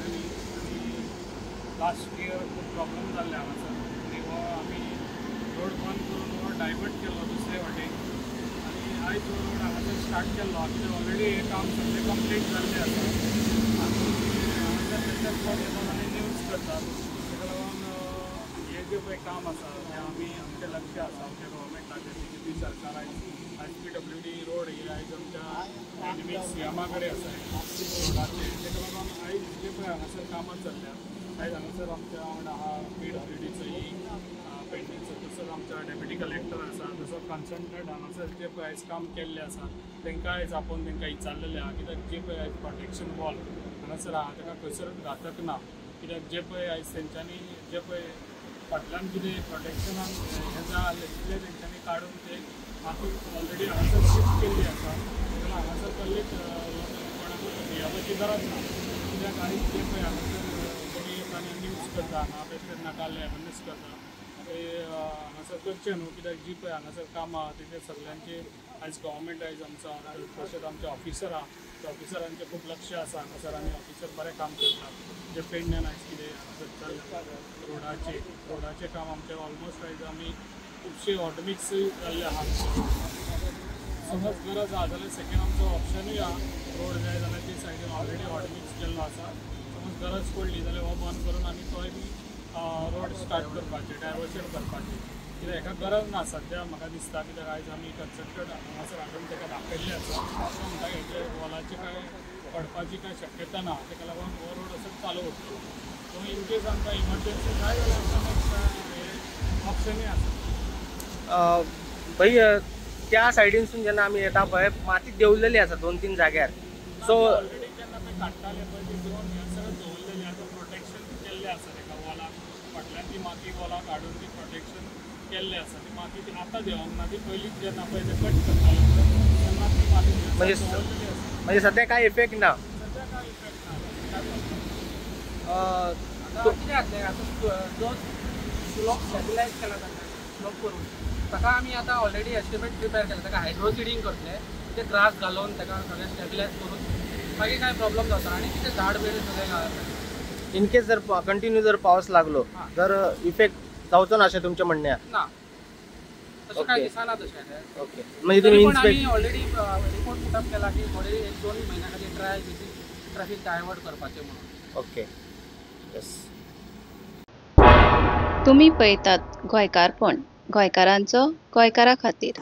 सांगतली आनी last year खूब problem जाल्ले हांगासर आनी हो आमी रोड बंद करून हो डायवर्ट केल्लो दुसरे वाटेन आनी आयज हो रोड हांगासर स्टार्ट केल्लो. कित्याक ऑलरेडी हें काम सगळें कंप्लीट जाल्लें आसा आनी हांगासर बेश्टेच कोण येतात आनी न्यूज करतात. ताका लागून हें जें पळय काम आसा तें आमी आमचें लक्ष आसा आमच्या गव्हर्मेंटाचें, बीजेपी सरकार आयज आयज PWD road हे आयज आमच्या डायनॅमिक सीएमा कडेन आसा रोडाचें. ताका लागून आयज जे पळय हांगासर कामां चल्ल्या, आयज हांगासर आमच्या वांगडा आहा PWDचोय पेडणेचो, तसोच आमचो डेप्युटी कलेक्टर आसा, तसोच कन्सल्टंट हांगासर जे पळय आयज काम केल्लें आसा तांकां आयज आपोवन तांकां विचारलेलें आहा. कित्याक जे पळय आयज प्रोटेक्शन वॉल हांगासर आहा ताका खंयसर घातक ना, कित्याक जे पळय आयज तेंच्यांनी जे पळय फाटल्यान कितें प्रोटेक्शनान हें जाय आसलें तितलें तेंच्यांनी काडून ते माती ऑलरेडी हांगासर शिफ्ट केल्ली आसा. ताका हांगासर कसलीच कोणाकूय भियेवपाची गरज ना, कित्याक आयज जे पळय हांगासर कोणी येता आनी न्यूज करता हांगा बेश्टेच नाका अवेरनेस करता, ते हांगासर करचें न्हू. कित्याक जी पळय हांगासर कामां आहा तेजेर सगल्यांचे आयज गव्हर्मेंट आयज आमचो तशेंच आमचे ऑफिसर आहा त्या ऑफिसरांचें खूब लक्ष आसा हांगासर आनी ऑफिसर बरें काम करतात. जे पेडण्यान आयज कितें हांगासर चल्लां रोडाचें काम आमचें ऑलमोस्ट आयज आमी खुबशे हॉटमिक्स जाल्ले आहा. समज गरज आहा जाल्यार सेकेंड आमचो ऑप्शनूय आहा, रोड जाय जाल्यार ते सायडीन ऑलरेडी हॉटमिक्स केल्लो आसा. समज गरज पडली जाल्यार हो बंद करून आमी तोय बी रोड स्टार्ट करपाचें, डायवर्शन करपाचें. कित्याक हेका गरज ना सद्या म्हाका दिसता, कित्याक आयज आमी कन्सल्टंट हांगासर हाडून ताका दाखयल्लें आसा. तो म्हणटा हेजे वॉलाचें कांय पडपाची कांय शक्यता ना, ताका लागून हो रोड असोच चालू उरतलो. सो इन केस आमकां इमर्जन्सी जाय जाल्यार आमकां नेक्स्ट ऑप्शनूय आसा. भाई त्या सायडीनसून जेन्ना आमी येता पळय माती देंवलेली आसा 2-3 जाग्यार. सो ऑलरेडी जेन्ना पळय काडटाले पळय ती देंवन हें सगळें दवरलेलें आतां प्रोटेक्शन केल्लें आसा ताका वॉलाक फाटल्यान ती माती वॉलाक हाडून ती प्रोटेक्शन केल्लें आसा. ती माती ती आतां देंवोंक ना, ती पयलींच जेन्ना पळय ते कट करताले पळय तेन्ना ती माती दवरलेली आसा. म्हणजे सद्या कांय इफेक्ट ना, सद्या कांय इफेक्ट ना. आतां कितें जातलें, आतां जो स्लोप स्टेबिलायज केला तांकां स्लोप करून ताका आमी आतां ऑलरेडी एस्टिमेट प्रिपेर केला. ताका हायड्रोसिडींग करतले, ते ग्रास घालून ताका सगळें स्टेबिलायज करून मागीर कांय प्रॉब्लम जाता आनी कितें झाड बीड सगळें घालप. इन केस जर कंटिन्यू जर पावस लागलो तर इफेक्ट जावचो ना अशें तुमचें म्हणणें आहा? ना, तशें कांय दिसना तशें. ओके, म्हणजे तुमी आमी ऑलरेडी रिपोर्ट पुटअप केला की थोडे 1-2 म्हयन्या खातीर ट्रायल बेसीस ट्रॅफिक डायवर्ट करपाचें म्हणून. ओके, येस. तुमी पळयतात गोंयकारपण, गोंयकारांचो गोंयकारा खातीर.